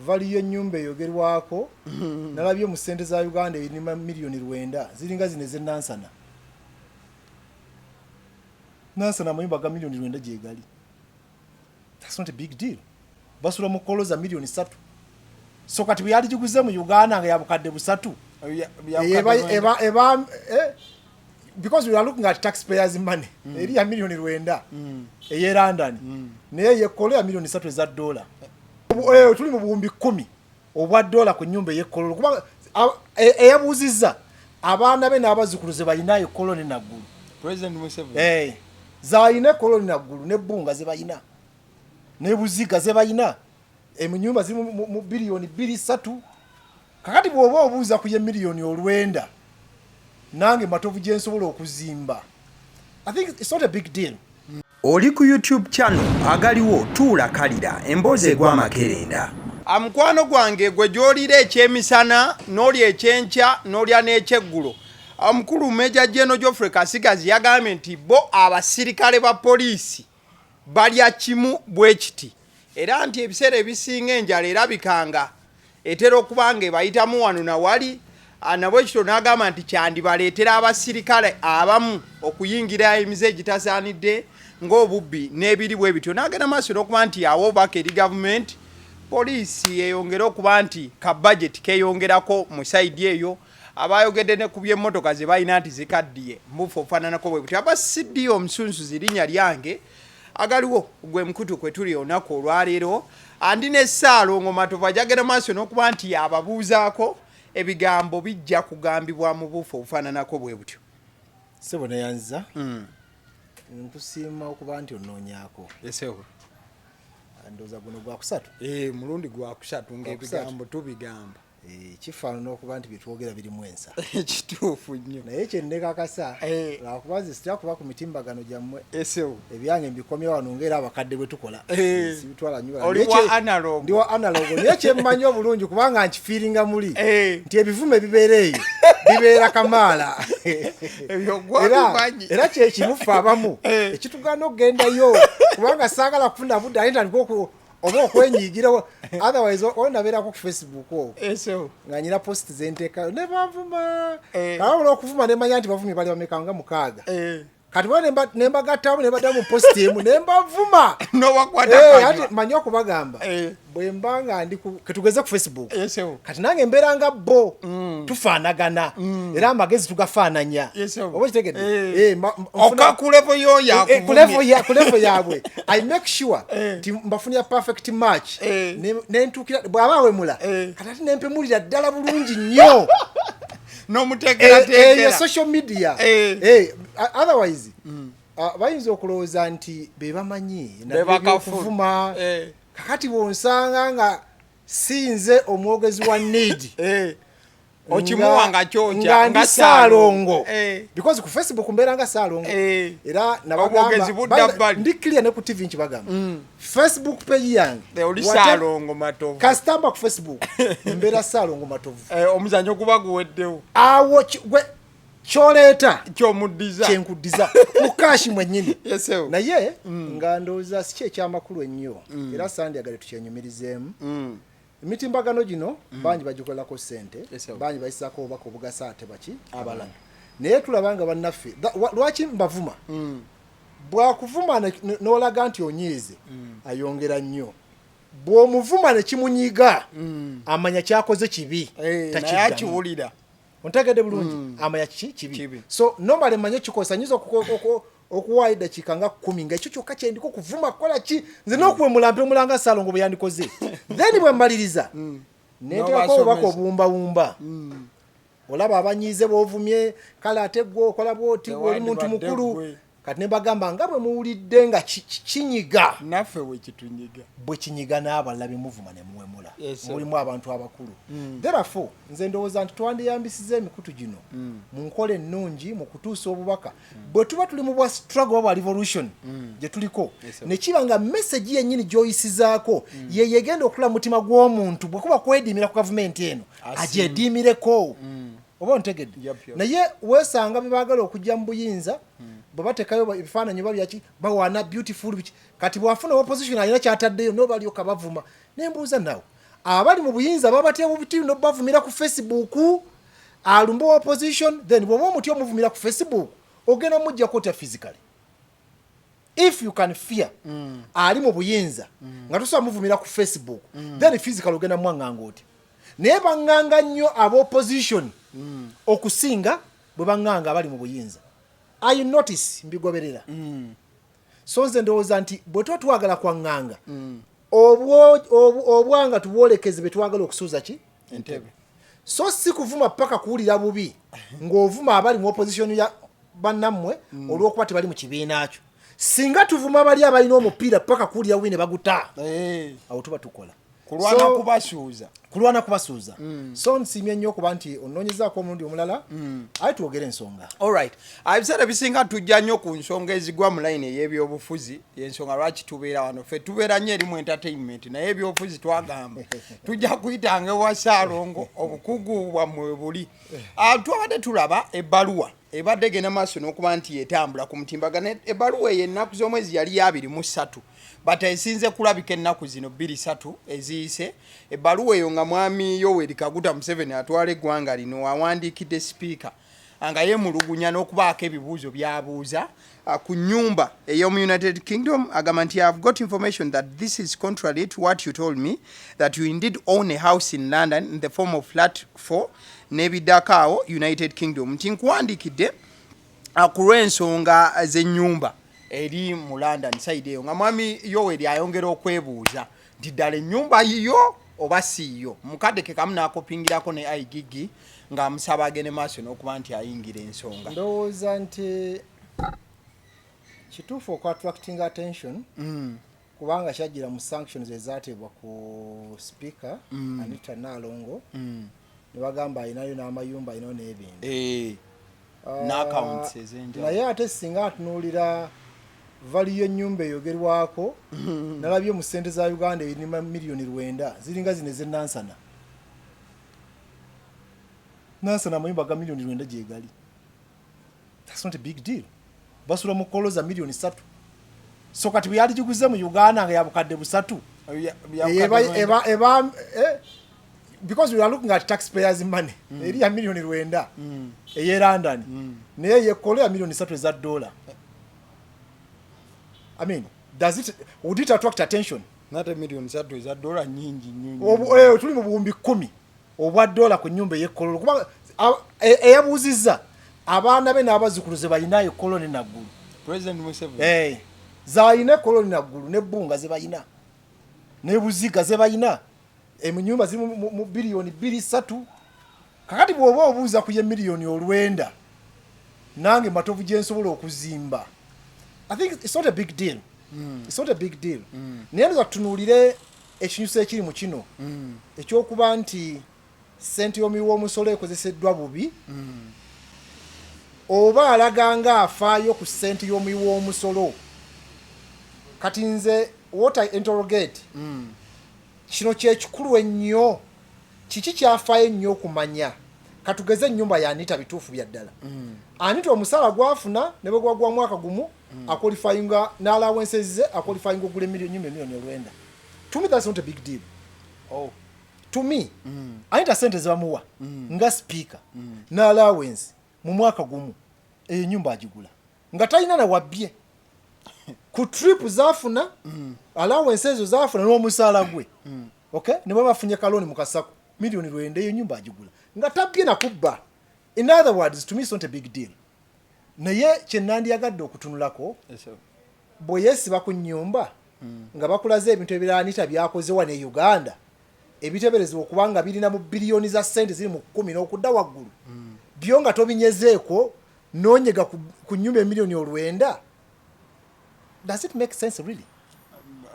Value y'ennyumba eyogerwako nalabye mu ssente za Uganda erima 900,000, ziringa zino ez'enansana. Nansana amayumba ga 900,000 gyegali. That's not a big deal. Basula mu kolo za 3 million. So kati bwe yaligiguze mu Uganda nga ya 300,000, eba, because we are looking at taxpayers' money. Eri ya 900,000 ey'e London, naye yekkolo ya 3 million eza dola. Tuli mu 10,000 obwa dola ku nyumba ey'ekkololo, kubanga eyabuuzizza abaana be n'abazzukulu ze balina ekkololo ne Naggulu. President Museveni. Eh, zayina ekkololo ne Naggulu nebbunga ze balina ne Buziga ze balina emunyumba ziri mu 2 billion 3. Kakati bw'oba obuuza ku ye 900,000 nange Matovu gye nsobola okuzimba, I think it's not a big deal. Oli ku YouTube channel agaliwo tuula kalira emboozi egwa amakerenda. Mukwano gwange gwe gy'oliira ekyemisana n'olya ekyenkya n'olya n'ekyeggulo. Omukulu Major General Geoffrey Kasigazi yagambye nti bo abasirikale ba poliisi balya kimu bwe kiti, era nti ebiseera ebisinga enjala erabikanga etera okuba nga ebayitamu wano nawali. Nabwe kityo n'agamba nti kyandibaleetera abasirikale abamu okuyingira emize egitasaanidde ng'obubbi n'ebiri bwe bityo. N'agenda maaso n'okuba nti awa obubaka eri gavumenti, poliisi eyongere okuba nti ka budget keeyongerako mu side eyo. Abayogedde ne ku by'emmotoka ze balina nti zikaddiye mubufu obufaananako bwe butyo. Aba CD omusunsuzi linnya lyange, agaliwo gwe mukutu kwe tuli olunaku olwaleero. Andi ne Ssaalongo Matovu ajagenda maaso n'okuba nti ababuuzaako ebigambo bijja kugambibwa mu buufu obufaananako bwe butyo. Sebo, neyanziza. Nkusiima okuba nti onoonyaako. Esebo. Ndowooza guno gwakusatu. Eh, mulundi gwakusatu ng'ebigambo tubigamba. Eh, kifaanana okuba nti byetwogera birimu ensa. Kituufu nnyo. Naye kyennekakasa, lwakuba nze sitera kuba ku mitimbagano gyammwe. Ebyange mbikomya wano ngaera abakadde bwe tukola. Sibitwala nnyo. Oli wa analog. Ndi wa analog, naye kyemmanyi obulungi, kubanga nkifiiringa muli, nti ebivume bibeera eyo bibeera kamaala. Ebyo Era gwabimanyi. era kyekimu ffe abamu ekitugaana okugendayo, kubanga saagala kufuna budde ate ntandika oba okwenyiigira. Otherwise onabeerako ku Facebook okwo nga nyina post zenteekayo ne bavuma. Kawabula okuvuma nemanya nti bavumye bali bameka, nga mukaaga. Kati bwe nembagattamu nebaddamu mu post emu nembavuma. Nobakwata. Ate Kanywa. manyi okubagamba, bwe mba nga ndi ketugeze ku Facebook, kati nange embeera nga bo, tufaanagana era amagezi tugafaananya. Oba okitegedde? Oka ku level y'oyo Ku level akuvumye. ku level yaabwe I make sure nti mbafunira perfect match. Nentuukira bw'aba awemula, kati ate nempemulira ddala bulungi nnyo. N'omuteekerateekera. Eyo social media. Otherwise bayinza okulowooza nti be bamanyi Be bakafu. ebyokuvuma. Kakati bwonsanga nga sinze omwogezi wa need, Okimuwa nga kyokya, nga ndi nga Saalongo, because ku Facebook mbeera nga Saalongo. Era Obwogezi budda nabagamba bbali. ndi clear, ne ku TV nkibagamba, Facebook page yange, Oli Saalongo Matovu. Kasitamba ku Facebook mbeera Saalongo Matovu. Omuzannyo guba guweddewo. Awo gwe kyoleeta kyomuddiza. Kyenkuddiza mu cash mwennyini. Yes, sir. Naye nga ndowooza si kyekyamakulu ennyo, era sandyagale tukyenyumirizeemu. Emitimbagano gino bangi bagikolako ssente, Yes, sir. bangi bayisako obubaka obugasa ate baki abalala, naye tulaba nga bannaffe lwaki mbavuma? Bwakuvuma n'olaga nti onyiize, ayongera nnyo. Bw'omuvuma ne kimunyiga, amanya kyakoze kibi. Naye Takiddamu. akiwulira. Ontegedde bulungi? Amanya kiki kibi. Kibi. So normally manye kikosa nyinza okuwaayo eddakiika nga 10 nga ekyo kyokka kyendiko kuvuma, kukola ki, nze n'okuwemula mpemula nga Saalongo bwe yandikoze. Then bwe mmaliriza neteekako obubaka N'obasomesa. obuwumbawumba. Olaba abanyiize bw'ovumye, kale ate gwe okola bwoti, gwe oli muntu Tewandibadde mukulu. gwe. Kati ne mbagamba nga bwe muwulidde nga kinyiga, Naffe bwe kitunyiga. Bwe kinyiga n'abalala bemuvuma ne muwemula. Yes, sir. Mulimu abantu abakulu. Therefore nze ndowooza nti twandiyambisiza emikutu gino mu nkola ennungi mu kutuusa obubaka. Bwe tuba tuli mu bwa struggle oba bwa revolution gye tuliko, Yes, sir. ne kiba nga message yennyini gy'oyisizaako ye yegenda okutula mu mutima gw'omuntu, bwe kuba kwediimira ku gavumenti eno, agyediimireko. Oba ontegedde? Yep. Naye weesanga bye baagala okujja mu buyinza bwe bateekayo ebifaananyi oba byaki, bawaana beautiful biki. Kati bw'afuna opposition alina kyataddeyo, nobalyoka bavuma. Nembuuza nawe Abali mu buyinza babatya buti nobavumira ku Facebook, alumba opposition. Then bw'oba omutya omuvumira ku Facebook, ogenda mujjako otya physically? If you can fear ali mu buyinza nga tosobola muvumira ku Facebook, then physical ogenda mwaŋŋanga otya? Naye baŋŋanga nnyo ab'opposition okusinga bwe baŋŋanga abali mu buyinza. I notice, mbigoberera. So nze ndowooza nti bwe tuba twagala kwaŋŋanga, obwanga tubwolekeze be twagala okusuuza ki? Entebe. So si kuvuma paka kuwulira bubi ng'ovuma abali mu opposition ya bannammwe olw'okuba tebali mu kibiina kyo. Singa tuvuma bali abalina omupiira paka kuwulira bubi ne baguta, awo tuba tukola. Kulwana kubasuuza. Kulwana kubasuuza. So nsiimye nnyo okuba nti onoonyezaako omulundi omulala, aye twogere ensonga. Alright. Ebiseera ebisinga tujja nnyo ku nsonga ezigwa mu layini ey'ebyobufuzi, yensonga lwaki tubeera wano. Ffe tubeera nnyo erimu entertainment, naye ebyobufuzi twagamba tujja kuyitanga ewa Ssaalongo, obukugu bwammwe we buli. Twabadde tulaba ebbaluwa ebadde egenda maaso n'okuba nti etambula ku mutimbagano. Ebbaluwa eyo ennaku z'omwezi yali ya 23, but esinze kulabika ennaku zino 23 eziyise. Ebbaluwa eyo nga mwami Yoweri Kaguta Museveni atwala eggwanga lino awandiikidde sipiika nga yeemulugunya n'okubaako ebibuuzo by'abuuza ku nnyumba ey'omu United Kingdom. Agamba nti, "I have got information that this is contrary to what you told me, that you indeed own a house in London in the form of flat 4 n'ebiddako awo United Kingdom," nti nkuwandiikidde ku lw'ensonga z'ennyumba eri mu London side eyo. Nga mwami Yoweri ayongera okwebuuza nti ddala ennyumba yiyo oba si yiyo. Mukadde ke kamu n'akopingirako ne IGG ng'amusaba agende maaso n'okuba nti ayingira ensonga. Ndowooza nti kituufu okuattracting attention, kubanga kyajjira mu sanctions ezateebwa ku speaker Anita Nalongo, ne bagamba alinayo n'amayumba, alinayo n'ebintu. N'accounts ez'enjawulo. Naye ate singa atunuulira value y'ennyumba eyogerwako, nalabye mu ssente za Uganda erima 9 million, ziringa zino ez'enansana. Nansana amayumba ga 9 million gyegali. That's not a big deal. Basula mu koloza 3 million. So kati bwe yaligiguze mu Uganda nga ya 300,000, eba, because we are looking at taxpayers' money. Eri ya 9 million ey'e London, naye yekola ya 3 million eza dollar. I mean, does it would it attract attention? Nate 3 million eza dola nyingi nnyo. Tuli mu 10,000 obwa dola ku nyumba ey'ekololo, kubanga eyabuuzizza abaana be n'abazzukulu ze balina ekololo ne Naggulu. President Museveni. Zalina ekololo ne Naggulu nebbunga ze balina nebuziga ze balina emunyumba ziri mu 2 biliyoni 3. Kakati bw'oba obuuza ku ye 9 million, nange Matovu gye nsobola okuzimba, I think it's not a big deal. It's not a big deal. Naye ndoza tutunuulire ekinyuso ekiri mu kino ekyokuba nti ssente y'omuwi w'omusolo ekozeseddwa bubi, oba alaga nga afaayo ku ssente y'omuwi w'omusolo. Kati nze what I interrogate, kino kyekikulu ennyo, kiki kyafaayo ennyo okumanya? Katugeze ennyumba ya Anita, bituufu bya ddala Anita omusaala gwafuna ne bwe gwa gwa mwaka gumu, aqualifyinga n'allowances ze, aqualifyinga ogula nyumba 9 million. To me, that's not a big deal. To me, Anita sente zebamuwa nga speaker n'allowance mu mwaka gumu, eyo nyumba agigula nga talina nawabbye ku trip zafuna, allowance ezo zafuna n'omusaala gwe. Okay, ne baba bafunye kaloni mu kasako 9 million, eyo nyumba agigula nga tabbye nakubba. In other words, to me it's not a big deal. Naye kyenandyagadde okutunulako, bwe yeesiba ku nnyumba nga bakulaze ebintu ebirala Anita byakoze wano e Uganda ebiteeberezebwa okuba nga birina mu biliyoni za ssente ziri mu 10 n'okudda waggulu, byo nga tobinyezeeko, noonyega ku nnyumba 9 million, does it make sense really?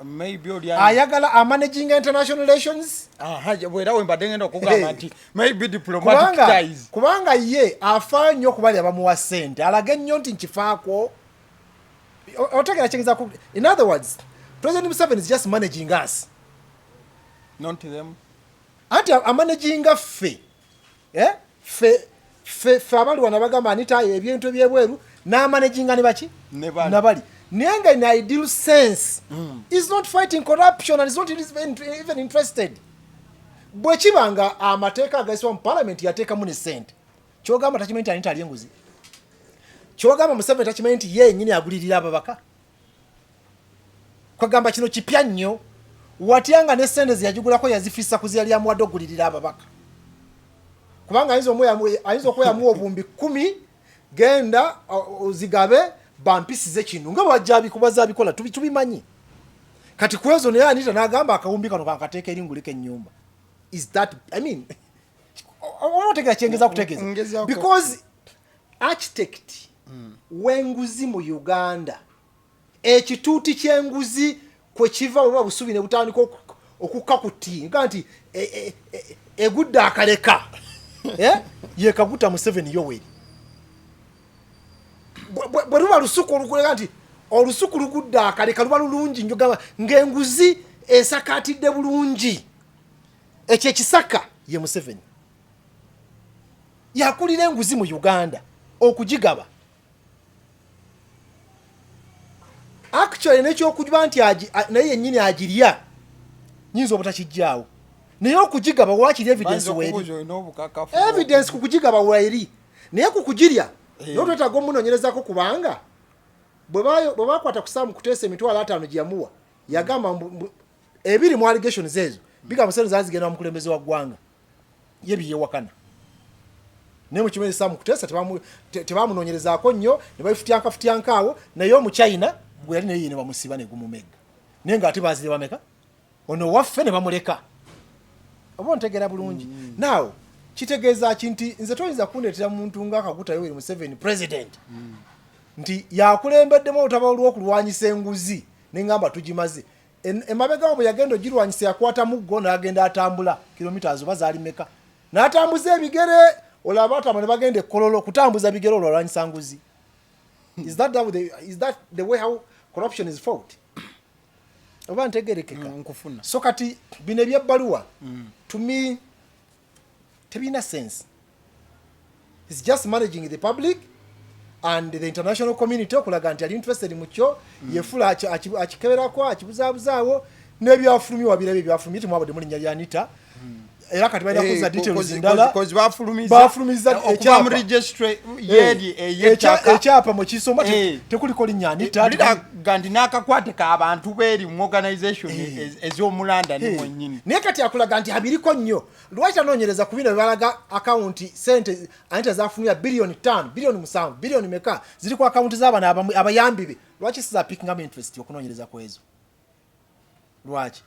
Maybe oli ayagala amanaging international relations. Aha, bwera we mbadde ngenda okugamba nti maybe diplomatic Kubanga ties. Kubanga ye afaayo nnyo okubali abamuwa ssente, alage nnyo nti nkifaako. Otegera kyengeza in other words, President Museveni is just managing us. Not them. Anti amanaginga ffe. Eh? Ffe abali wano abagamba Anita ebintu ebyebweru n'amanaginga ne baki? Ne bali. Nabali. Naye nga in ideal sense is not fighting corruption and is not even interested. Bwe kiba nga amateeka agayisibwa mu palamenti yateekamu ne sente, kyogamba takimanyi nti Anita ali enguzi? Kyogamba Museveni takimanyi nti ye yennyini agulirira ababaka? Kwegamba kino kipya nnyo. Watya nga ne sente zeyagigulako yazifissa ku zeyali amuwadde okugulirira ababaka? Kubanga ayinza okuba yamuwa 10,000, genda ozigabe bampisize kino, nga bwajja bazabikola, tubimanyi. Kati kwezo naye Anita n'agamba akawumbi kano kankateeka eri nguleko ennyumba. Is that, I mean, oba otegera kyengeza kutegeeza? Ngezaako. Because architect w'enguzi mu Uganda, ekituuti ky'enguzi kwe kiva, bwe buba busubi ne butandika okukka ku tti nga nti egudde akaleka. Eh? Ye Kaguta Museveni Yoweri. Bwe luba lusuku olukuleka nti olusuku lugudde akaleka, luba lulungi nnyo, gamba ng'enguzi esakaatidde bulungi. Ekyo ekisaka ye Museveni, yakulira enguzi mu Uganda okugigaba. Actually, nekyokuba nti naye yennyini agirya nyinza obutakijjaawo, naye okugigaba wakiri evidence Bayinza weeri. okubuuza, olina obukakafu? Evidence ku kugigaba weeri, naye ku kugirya naye twetaaga omunoonyerezako, kubanga bwe bakwata ku Sam Kuteesa, 50,000 gye yamuwa, yagamba ebiri mu allegations ezo bigamba sente zaali zigenda mukulembeze wa ggwanga, ye byeyewakana. Naye mukimanyi Sam Kuteesa tebamunoonyerezaako nnyo, ne babifutyanka awo, naye Omuchina gwe yali naye ye ne bamusiba ne gumumegga, naye ng'ate bazire bameka ono waffe ne bamuleka. Oba ontegeera bulungi? Now kitegeeza ki nti nze toyinza kundeetera muntu nga Kaguta Yoweri Museveni president nti yakulembeddemu olutaba olw'okulwanyisa enguzi, neŋŋamba tugimaze. Emabegawo bwe yagenda ogirwanyisa, yakwata muggo n'agenda atambula kilometers oba zaali meka, n'atambuza ebigere. Olaba batambula ne bagenda ekkololo kutambuza bigere, olwo alwanyisa nguzi. Is that the way how corruption is fought? Oba ntegerekeka? Nkufuna. So kati bino ebyebbaluwa to me tebirina sense. It's just managing the public and the international community okulaga nti ali interested mu kyo. Yefula akikeberako, akibuzaabuzaawo, n'ebyafulumye wabirabye, ebyafulumye temwabadde mu linnya lya Anita. Era kati balina kuza details ndala. Bafulumiza Bafulumiza okuva ekyapa. mu registry yeri ey'ettaka. Ekyapa mwekisoma tekuliko linnya Anita. Liraga nti n'akakwate k'abantu beeri mu organization ez'omu London mwennyini. Naye kati akulaga nti abiriko nnyo. Lwaki tanoonyereza ku bino bebalaga akawunti, sente Anita zafunira 5 biliyoni, 7 biliyoni, biliyoni meka ziri ku akawunti z'abano abayambi be? Lwaki siza pickingamu interest okunoonyereza ku ezo? Lwaki?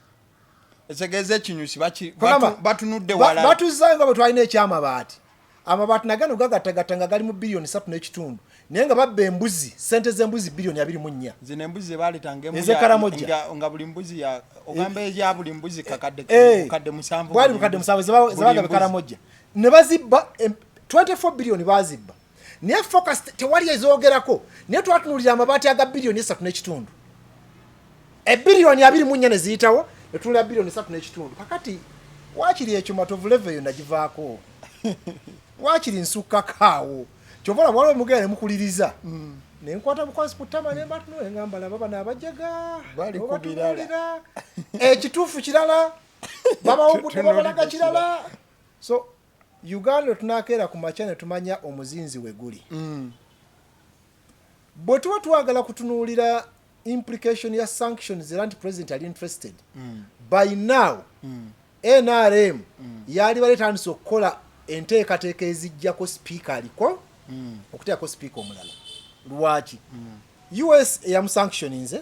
Ekitegeeza ekinyusi Kugamba, batunudde walala. Batuzaayo nga bwe twalina ekyamabaati. Amabaati nagano gagattagatta nga gali mu 3.5 biliyoni, naye nga babba embuzi, sente z'embuzi 24 biliyoni. Zino embuzi zebaletanga emu Ez'e Karamoja. Nga buli mbuzi ya ogamba eya buli mbuzi kakadde 7,000. Bwali Buli bukadde mbuzi. 7 Buli zebaga mbuzi. Bekaramojja ne bazibba 24 biliyoni bazibba, naye focus tewali ezoogerako. Naye twatunuulira amabaati aga 3.5 biliyoni, 24 biliyoni ne ziyitawo, ne tunulira 3.5 biliyoni. Kakati waakiri ekyo Matovu level eyo nagivaako, waakiri nsukkakaawo. Kyova olaba waliwo mugenda ne mukuliriza, nenkwata bukwasi ku ttama ne mbatunula, ngamba laba bano abajaga. Bali ku Obatunuulira ekituufu kirala, babawugudde, babalaga kirala. So Uganda tunakeera ku makya ne tumanya omuzinzi we guli. Bwe tuba twagala kutunuulira implication ya sanctions, era nti president ali interested, by now NRM yali bali etandise okukola enteekateeka ezijjako sipiika aliko, okuteekako sipiika omulala. Lwaki US eyamusanctioninze?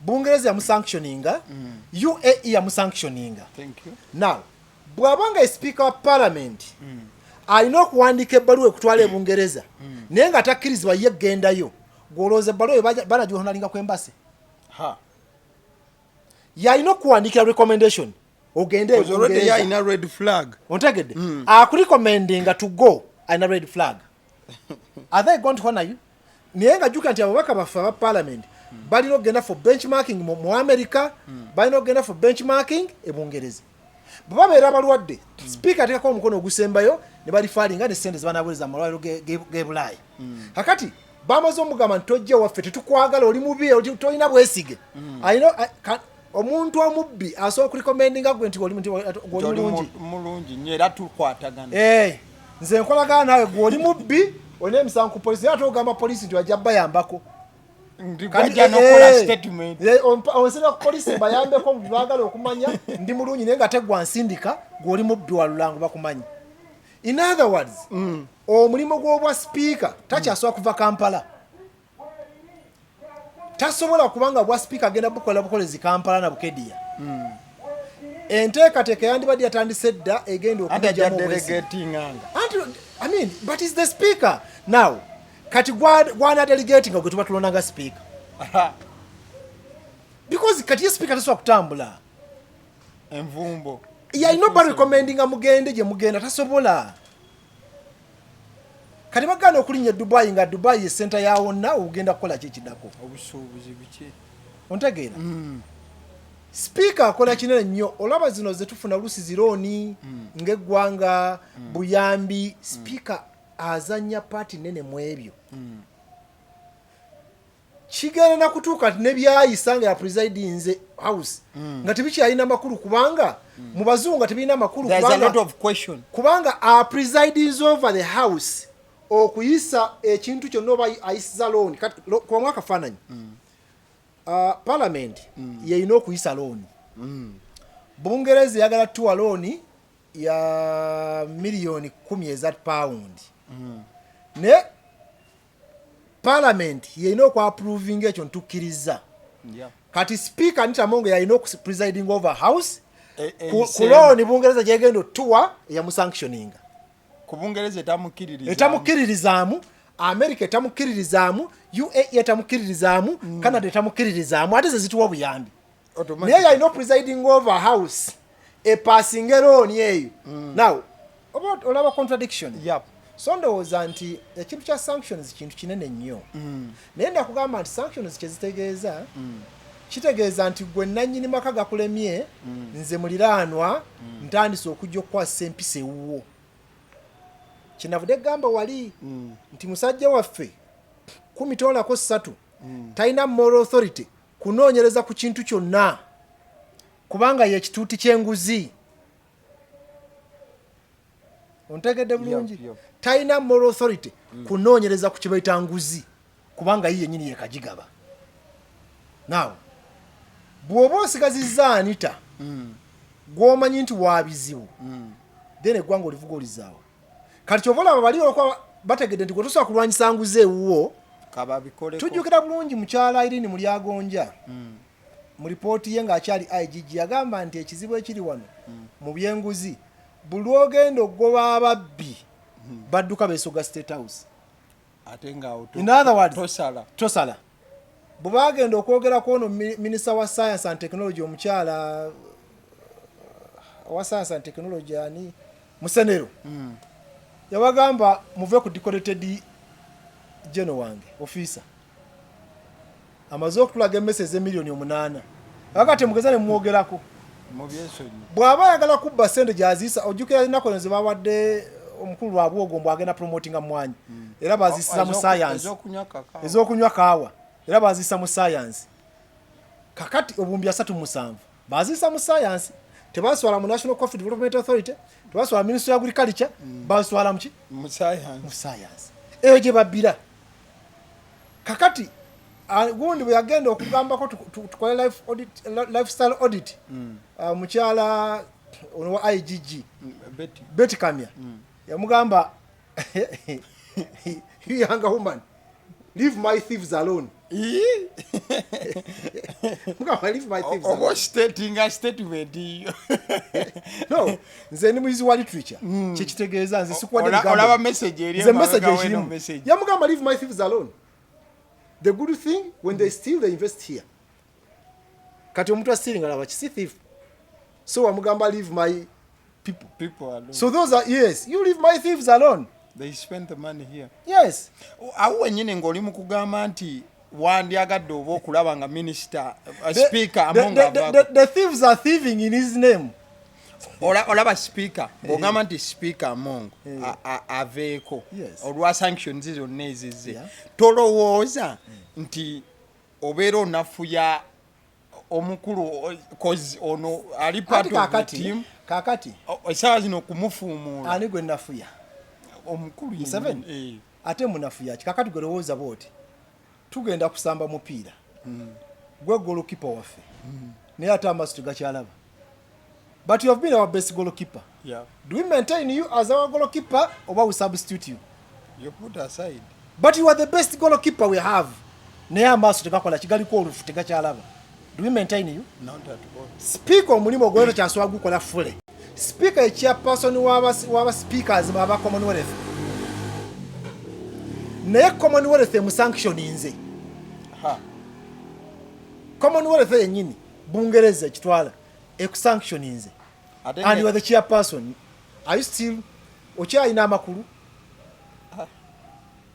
Bungereza yamusanctioninga, UAE yamusanctioninga. Thank you. Now bw'aba nga esipiika wa parliament alina okuwandiika ebbaluwa ekutwala e Bungereza, naye nga takkirizibwa ye ggendayo, gwolowooza ebbaluwa eyo banagihonalinga ku embassy? Ha. Yalina okuwandiikira recommendation ogende e Because already Bungereza. alina red flag. Ontegedde? Akurecommendinga to go, alina red flag. Are they going to honor you? Naye nga jjuka nti ababaka baffe aba parliament balina okugenda for benchmarking mu America, balina okugenda for benchmarking e Bungereza. Bwe babeera balwadde, sipiika ateekako omukono ogusembayo ne balifalinga ne sente zebanabuuliza mu malwaliro g'e Bulaaya. Kakati bamaze omugamba nti tojja waffe, tetukwagala, oli mubi, tolina bwesige. Alina Omuntu omubbi asobola okurecommendinga gwe nti oli gwe oli mulungi. Mulungi nnyo era tukwatagana. Eh, nze nkolagana naawe, gwe oli mubbi, olina emisango ku polisi, naye ate ogamba polisi nti wajja bayambako. Gwajja nokola statement. Onsindika ku polisi mbayambeko mu baagala okumanya ndi mulungi, naye nga teggwa nsindika, gwe oli mubbi wa lulango, bakumanyi. In other words, omulimu gw'obwa sipiika takyasobola kuva Kampala, tasobola, kubanga bwa sipiika agenda bukola bukolezi Kampala na Bukedia. Enteekateeka yandibadde yatandise dda egenda Anti ajja okumugyamu obwesige. Delegatinganga. Anti, I mean, but is the speaker now. Kati gwana delegating gwe tuba tulonda nga speaker, because kati ye speaker tasobola kutambula. Envumbo. Yalina oba recommendinga mugende gye mugenda, tasobola. Kati baganda okulinnya e Dubai, nga Dubai ye center ya wonna, ogenda kukola ki ekiddako? Obusuubuzi biki? Ontegeera? Sipiika akola kinene nnyo. Olaba zino zetufuna oluusi zi loan ng'eggwanga, buyambi, sipiika azanya part nene mu ebyo. Kigenda nakutuuka nti nebyayisa nga yapresidinze house nga tebikyalina makulu, kubanga mu bazungu nga tebirina makulu. There's a Kubanga, lot of question. Kubanga apresidinze over the house okuyisa ekintu kyonna oba ayisiza loan. Kati kubamu akafaananyi, parliament yeyina okuyisa loan. Bungereza eyagala tuwa loan ya miliyoni 10 eza pawundi, naye parliament yeyina okuapprovinga ekyo ntukkiriza. Kati Speaker Anita Among yalina okupresiding over house ku loan Bungereza gyegenda otuwa, eyamusanctioninga. Ku Bungereza etamukkiririzaamu. Etamukkiririzaamu, America etamukkiririzaamu, UAE etamukkiririzaamu, Canada etamukkiririzaamu, ate ze zituwa obuyambi. Automatic. Naye yalina presiding over house epassinga loan eyo. Now oba olaba contradiction? Yep. So ndowooza nti ekintu kya sanctions kintu kinene nnyo, naye nakugamba nti sanctions kyezitegeeza, kitegeeza nti gwe nannyini maka gakulemye, nze muliraanwa ntandise okujja okukwasisa empisa ewuwo. Kyenavudde gamba wali nti musajja waffe 10 toolako 3 talina moral authority kunoonyereza ku kintu kyonna, kubanga ye kituuti ky'enguzi. Ontegedde bulungi? Yep. Talina moral authority kunoonyereza ku kibaita nguzi, kubanga ye yennyini yekagigaba. Now bw'oba osigazizza Anita gw'omanyi nti wa bizibu, then eggwanga olivuga olizaawa. Kati kyova olaba bali olwokuba bategedde nti gwe tosobola kulwanyisa nguzi ewuwo. Kababikoleko. Tujjukira bulungi mukyala Irene Mulyagonja mu ripooti ye ng'akyali IGG yagamba nti ekizibu ekiri wano mu byenguzi, buli lwogenda okugoba ababbi badduka beesoga State House. Ate nga awo In other words, tosala. Tosala. Bwe bagenda okwogerako ono minisita wa science and technology, omukyala owa science and technology ani, Musenero, yabagamba muve ku decorated general wange, officer amaze okutulaga emmese ez'emiliyoni 8, akati mugeza ne mumwogerako. Mu byensonyi. Bw'aba ayagala kubba sente gy'aziisa, ojjukira ennaku eno ze bawadde omukulu Lwabwogo mbu agenda promotinga mwanyi, era bazisiza mu science. Ez'okunywa kakao. Ez'okunywa kaawa, era baziyisa mu science. Kakati obuwumbi 37 baziyisa mu science, tebaswala mu National Coffee Development Authority, tebaswala Ministry of Agriculture, baswala muki? Mu science. Mu science eyo gye babbira. Kakati gundi bwe yagenda okugambako tukole life audit, lifestyle audit, mukyala ono wa IGG, Betty. Betty Kamya, yamugamba, "You younger woman, leave my thieves alone." Mugamba, "Leave my thieves Oba alone." statinga statement iyo. No, nze ndi muyizi wa literature, kyekitegeeza nze sikuwadde bigambo. Olaba message eri Nze message emabega w'eno ekirimu. message. Yamugamba, "Leave my thieves alone. The good thing, when they steal, they invest here." Kati omuntu astealing alaba kisi thief, so wamugamba, "Leave my people." People alone. So those are, yes, "You leave my thieves alone." They spend the money here. Yes. Awo wennyini ng'oli mu kugamba nti wandyagadde oba okulaba nga minisita, speaker Among avaako. The thieves are thieving in his name. Olaba speaker, bw'ogamba nti Speaker Among aveeko olwa sanctions zonna ezizze, tolowooza nti obeera onafuya Omukulu cause ono ali part of the Kakati team. Kakati Essaawa zino okumufuumuula. Ani gwe nafuya? Omukulu. Museveni. Eh. Ate munafuya ki? Kakati gwe lowooza bwoti, tugenda kusamba mupiira, gwe goalkeeper waffe, naye ate amaaso tegakyalaba, but you have been our best goalkeeper. Do we maintain you as our goalkeeper oba we substitute you? You put aside. But you are the best goalkeeper we have, naye amaaso tegakola, kigaliko olufu, tegakyalaba. Do we maintain you? Not at all. Speaker omulimu ogwo kyasobola gukola fule. Speaker echairperson w'aba speakers aba Commonwealth, naye Commonwealth emusanctioninze. Ha. Commonwealth yennyini, Bungereza ekitwala ekusanctioninze Ate and you are the chairperson. Are you still, okyalina amakulu?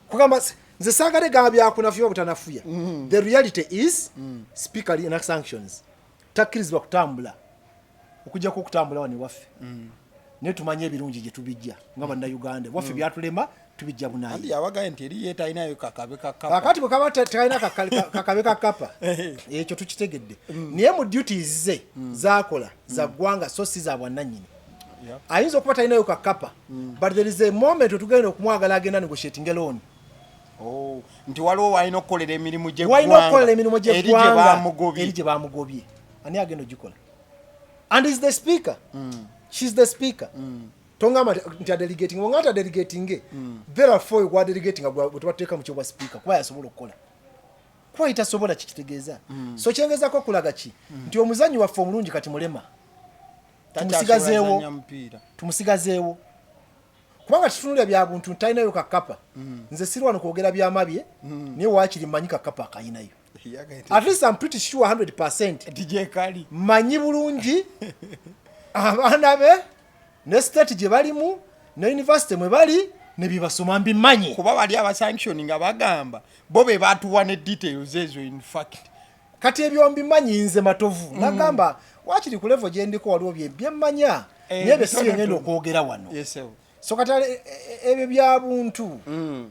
Kugamba nze saagale gamba byakunafuya obutanafuya. The reality is speaker alina sanctions, takkirizibwa kutambula okujjako okutambula wano ewaffe, naye tumanye ebirungi gye tubijja nga Bannayuganda waffe byatulema tubijja Anti bunayi. Yabagaye nti eri ye talinayo kakabe kakapa. Kakati bwe kaba tekalina kakabe kakapa, ekyo tukitegedde, naye mu duties ze zakola za ggwanga so si za bwannannyini. Ayinza okuba talinayo kakapa, but there is a moment wetugenda okumwagala agenda negotiating loan. Oh, nti waliwo walina okukolera emirimu Walina okukolera emirimu eri gye gy'eggwanga bamugobye. Eri gye bamugobye. Ani agenda ogikola? And is the speaker, she's the speaker. Tongamba nti adelegating nga nti adelegating, therefore gwa delegating gwe tubateeka mu kyobwa speaker kuba yasobola okukola, kuba itasobola kikitegeeza. So kyengezako okulaga ki nti omuzanyi waffe omulungi kati mulema. Tumusigazeewo. Takyasobola mupiira. Tumusigazeewo kubanga tutunulira bya buntu nti talinayo kakapa. Nze siri wano kwogera byamabye, naye waakiri mmanyi kakapa akayinayo. Yagaye nti- At least I'm pretty sure 100. Nti gyekali. Mmanyi bulungi abaana be ne state gye balimu ne university mwe bali ne byebasoma, mbimanyi. Kuba bali abasanction nga bagamba bo be batuwa ne details ezo in fact. Kati ebyo mbimanyi nze Matovu. Nagamba wakiri ku level gye ndiko waliwo bye byemmanya, naye bye si bitonotono. ngenda okwogera wano. Yes, sir. So kati ebyo bya buntu,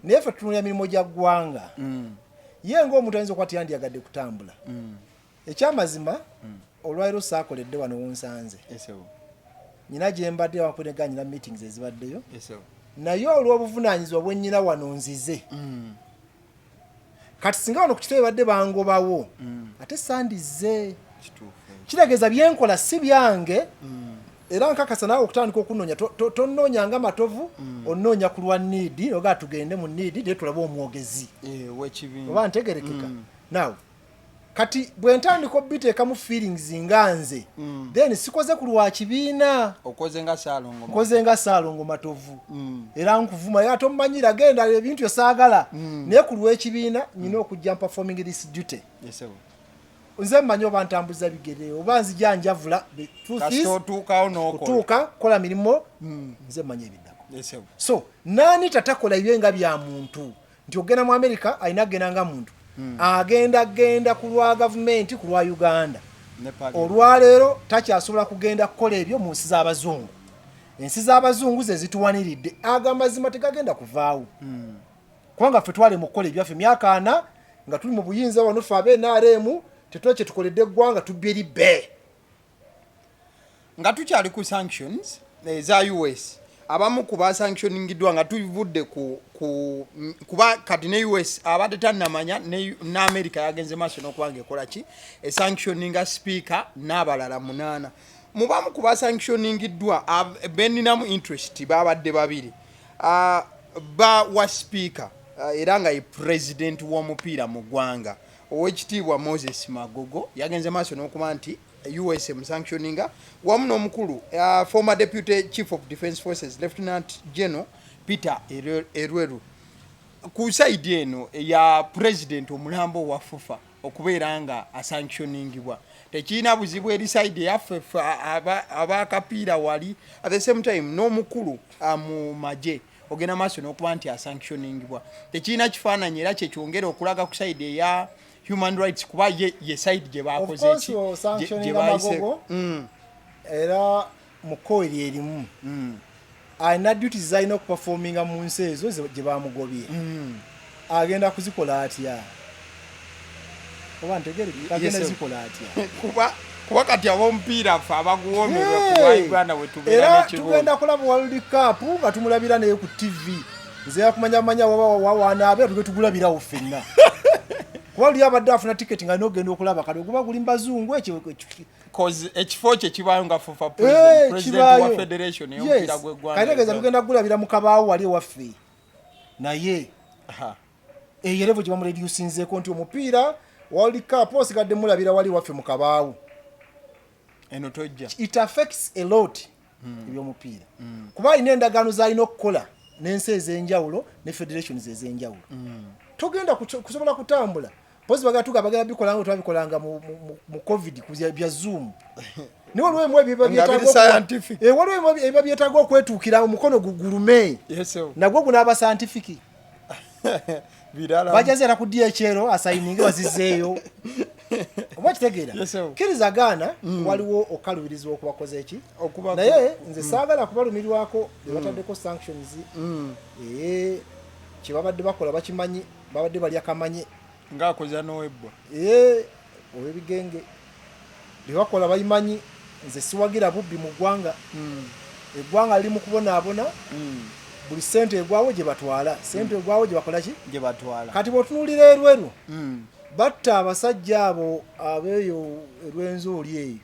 naye ffe tutunulira mirimu gya ggwanga. Ye ng'omuntu ayinza okuba tiyandyagadde kutambula. Ekyamazima, olwaliro saakoledde wano wonsanze. Yes, sir. Nyina gye mbadde wakunega, nyina meetings ezibaddeyo, Yes, sir. naye olw'obuvunaanyizibwa bwe nnyina wano nzize. Kati singa wano ku kitebe badde bangobawo, ate sandizze. Kituufu. Kitegeeza byenkola si byange, era nkakasa naawe okutandika okunoonya tonoonya nga Matovu, onoonya ku lwa need ogaa tugende mu need naye tulabe omwogezi Eh, w'ekibiina. oba ntegerekeka. Now kati bwe ntandika obiteekamu feelings nga nze, then sikoze ku lwa kibiina. Okoze nga Saalongo. Nkoze nga Saalongo Matovu, era nkuvuma era tomanyira genda ebintu byosaagala, naye ku lw'ekibiina nyina okujja performing this duty. Yes, sir. Nze mmanyi oba ntambuza bigere oba nzija njavula. The truth is, Kasita otuukawo n'okola. Kutuuka kukola mirimu, nze mmanyi ebiddako. Yes, sir. So nani tatakola ebyo nga bya muntu nti ogenda mu America alina kugenda nga muntu, agenda genda ku lwa gavumenti, ku lwa Uganda. Ne parliament. Olwaleero takyasobola kugenda kukola ebyo mu nsi z'abazungu. Ensi z'abazungu ze zituwaniridde. Ago amazima tegagenda kuvaawo, kubanga ffe twali mu kukola ebyaffe emyaka 40 nga tuli mu buyinza wano. Ffe aba NRM tetula kye tukoledde eggwanga, tubbye eribbe. Nga tukyali ku sanctions eza US, abamu ku basanctioningiddwa nga tuvudde ku kuba kati ne US abadde tannamanya ne America yagenze maaso n'okuba nga ekola ki, esanctioninga speaker n'abalala munaana. Mu bamu ku basanctioningiddwa beninamu interest babadde babiri. Ba wa speaker, era nga ye president w'omupiira mu ggwanga, owekitiibwa Moses Magogo, yagenze maaso n'okuba nti US emusanctioninga wamu n'omukulu former deputy chief of defence forces, Lieutenant General Peter Elwelu. Ku side eno eya president omulambo wa FUFA okubeera nga asanctioningibwa tekirina buzibu eri side eyaffe ffe abakapiira wali. At the same time n'omukulu mu magye ogenda maaso n'okuba nti asanctioningibwa tekirina kifaananyi, era kyekyongera okulaga ku side eya human rights, kuba ye side gye bakoze Of course, ki osanctioninga gye bayise- Magogo. Era mu koeri erimu alina duties zalina okuperforminga mu nsi ezo gye bamugobye. Agenda kuzikola atya? Oba ntegere agenda zikola atya? Kuba kati ab'omupiira ffe abaguwoomerwa ku lwa Uganda bwe tubeera Era n'ekibuuzo. Tugenda kulaba World Cup nga tumulabira naye ku TV. Nze yakumanya manya waba wawanaabe tuge tugulabirawo ffenna. Kuba luli abadde afuna tiketi nga alina okugenda okulaba, kati oguba guli mu bazungu ekyo. 'Cause ekifo kye kibaayo nga FUFA president, president wa Kibaayo. federation ey'omupiira gw'eggwanga. Kati tegeeza tugenda kugulabira mu kabaawo wali ewaffe, naye eyo level gye bamureducinzeeko nti omupiira World Cup osigadde mulabira wali waffe mu kabaawo. Eno tojja. It affects a lot ebyomupiira, kuba alina endagaano z'alina okukola n'ensi ez'enjawulo ne federations ez'enjawulo. Togenda kusobola kutambula pozi bagala tuga bagala bikola nga twabikolanga mu COVID ku bya Zoom, naye waliwo emu ebiba Nga biri scientific. Waliwo emu ebiba byetaaga okwetuukira omukono gugulume. Yes, sir. Nagwo gunaaba scientific. Birala. Bajazeera ku DHL asayininge bazizeeyo, oba kitegeera? Yes, sir. Kkiriza gaana, waliwo okalubirizibwa okubakoze eki. Naye nze saagala kubalumirwako be bataddeko sanctions. Kyebabadde bakola bakimanyi, babadde balya kamanye. Ng'akoza n'owebbwa. Olw'ebigenge byebakola babimanyi. Nze siwagira bubbi mu ggwanga. Eggwanga liri mu kubonaabona, buli sente egwawo gye batwala, sente egwawo gye bakola ki? Gye batwala. Kati bw'otunuulira Erweru, batta abasajja abo abeeyo Erwenzori eyo,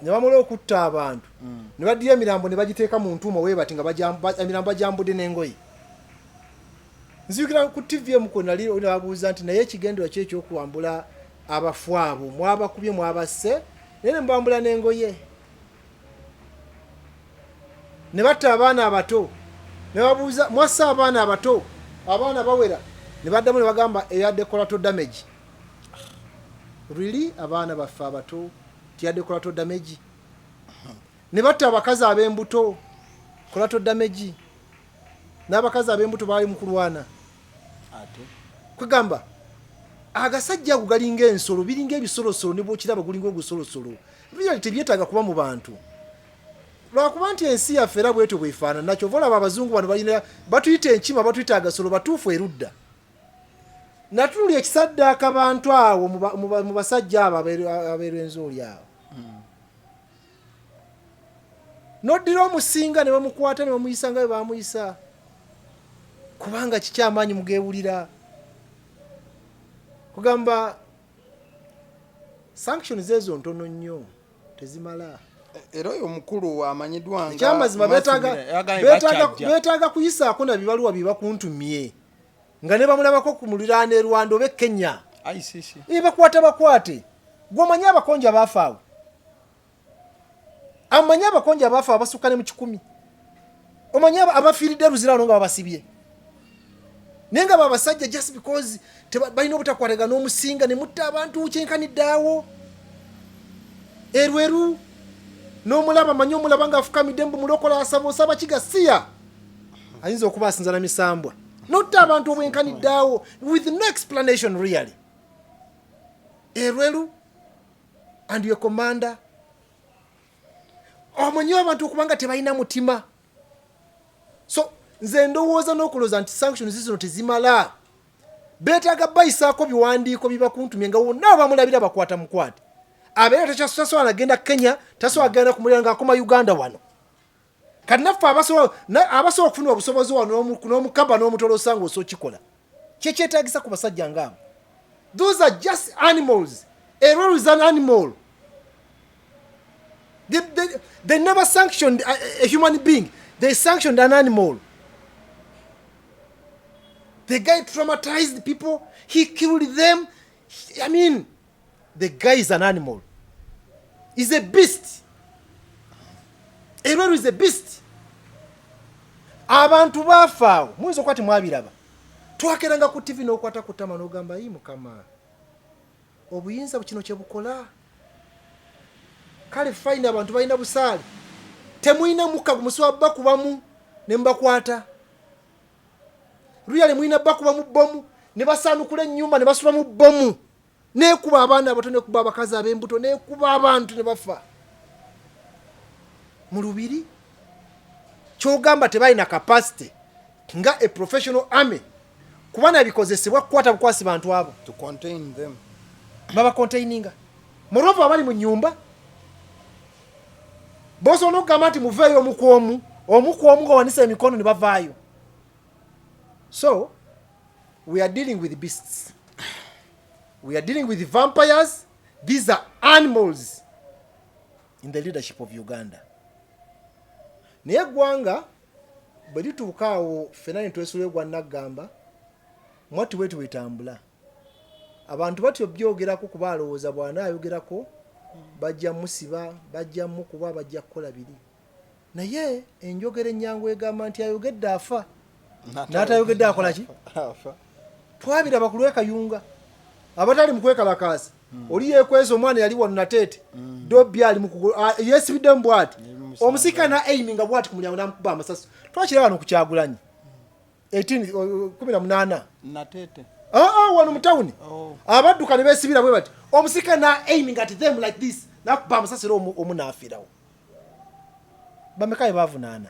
ne bamala okutta abantu ne baddira emirambo ne bagiteeka mu ntuumo bwe bati nga emirambo bajambudde n'engoye. Nzijukira ku TV emu kwe nali nababuuza nti naye ekigendererwa ki ekyokuwambula abafu abo? Mwabakubye, mwabasse, naye ne mubambula n'engoye, ne batta abaana abato. Ne babuuza, mwasse abaana abato, abaana bawera. Ne baddamu ne bagamba eyadde collateral damage. Really, abaana baffe abato tiyadde collateral damage? Ne batta abakazi ab'embuto, collateral damage? N'abakazi ab'embuto baali mu kulwana. Ate Kwegamba agasajja ago galinga ensolo, biringa ebisolosolo, ne bwokiraba gulinga ogusolosolo. Really tebyetaaga kuba mu bantu, lwakuba nti ensi yaffe era bwetyo bwefaanana. Kyova olaba abazungu bano balina batuyita enkima, batuyita agasolo. Batuufu erudda natunuli ekisaddaaka bantu awo mu basajja abo abeerwenzoli awo, noddira omusinga ne bamukwata ne bamuyisa nga bwe bamuyisa, kubanga kikyamaanyi mugeewulira. Kugamba sanctions ezo ntono nnyo, tezimala. Era oyo omukulu amanyiddwa nga Ekyamazima Matthew Miller, yagambye bakyajja. Beetaaga kuyisaako na bibaluwa byebakuntumye nga ne bamulabako ku muliraano e Rwanda oba e Kenya. ICC. Bakwata bakwate. Gwomanyi abakonja baafa awo, amanyi abakonja abaafa abasukka ne mu 100. Omanyi abafiiridde Luzira wano nga babasibye, naye nga babasajja just because balina obutakwatagana n'omusinga ne mutta abantu kyenkanidde awo Erweru. N'omulaba, manyi omulaba ng'afukamidde mbu mulokola, asaba, osaba kigasiya, ayinza okuba asinza na misambwa. Notta abantu obwenkanidde awo with no explanation, really. Erweru and your commander, omanyi abantu okubanga tebalina mutima. So nze ndowooza n'okulowooza nti sanctions zino tezimala, beetaaga bayisaako biwandiiko bibakuntumye nga wonna bamulabira bakwata mukwate, abeera tasobola nagenda Kenya, tasobola genda kumulira ng'akoma Uganda wano. Kati naffe abasobola okufuna obusobozi wano n'omukaba n'omutolosa nga osobola okikola, kyekyetagisa ku basajja ngaabo. Those are just animals. Erweru is an animal. They never sanctioned a human being, they sanctioned an animal. The guy traumatized people, he killed them. I mean, the guy is an animal, is a beast. Erweru is a beast. Abantu baafa awo, muyinza okuba timwabiraba. Twakeranga ku TV n'okwata ku ttama n'ogamba, "Yi Mukama, obuyinza kino kye bukola." Kale fine, abantu balina busaale, temulina mukka gumusobola bakubamu ne mubakwata. Really, mulina bakubamu bomu ne basaanukula ennyumba ne basula mu bomu nekuba abaana abato, nekuba abakazi ab'embuto, nekuba abantu ne bafa mu lubiri. Kyogamba tebalina capacity nga a professional army kuba nabikozesebwa kukwata bukwasi bantu abo? To contain them. Babacontaininga. Moreover, abali mu nyumba bosobola n'okugamba nti muveeyo omu ku omu, omu ku omu, nga wanisa emikono ne bavaayo. So we are dealing with beasts, we are dealing with vampires. These are animals in the leadership of Uganda. Naye eggwanga bwe lituuka awo, ffena ne twesula egwa naggamba mwatti bweti bwetambula. Abantu batyo byogerako kuba alowooza bw'anaayogerako bajja musiba, bajja mukuba, bajja kukola biri. Naye enjogera ennyangu egamba nti ayogedde afa, n'atayogedde akola ki? Twabiraba ku lwekayunga abatali mu kwekalakaasa. Oli yekweza omwana yali wano Nateete, dobbi ali yesibiddemu bwati, omusika na aiminga bwati ku mulyango namukuba amasasi. Twakiraba wano ku Kyagulanyi 18 18. Nateete? Ah, wano mu tawuni. Oh. Abadduka ne besibira bwe bati, omusika na aiming at them like this, nakuba amasasi era omu naafiirawo. Bameka be bavunaana?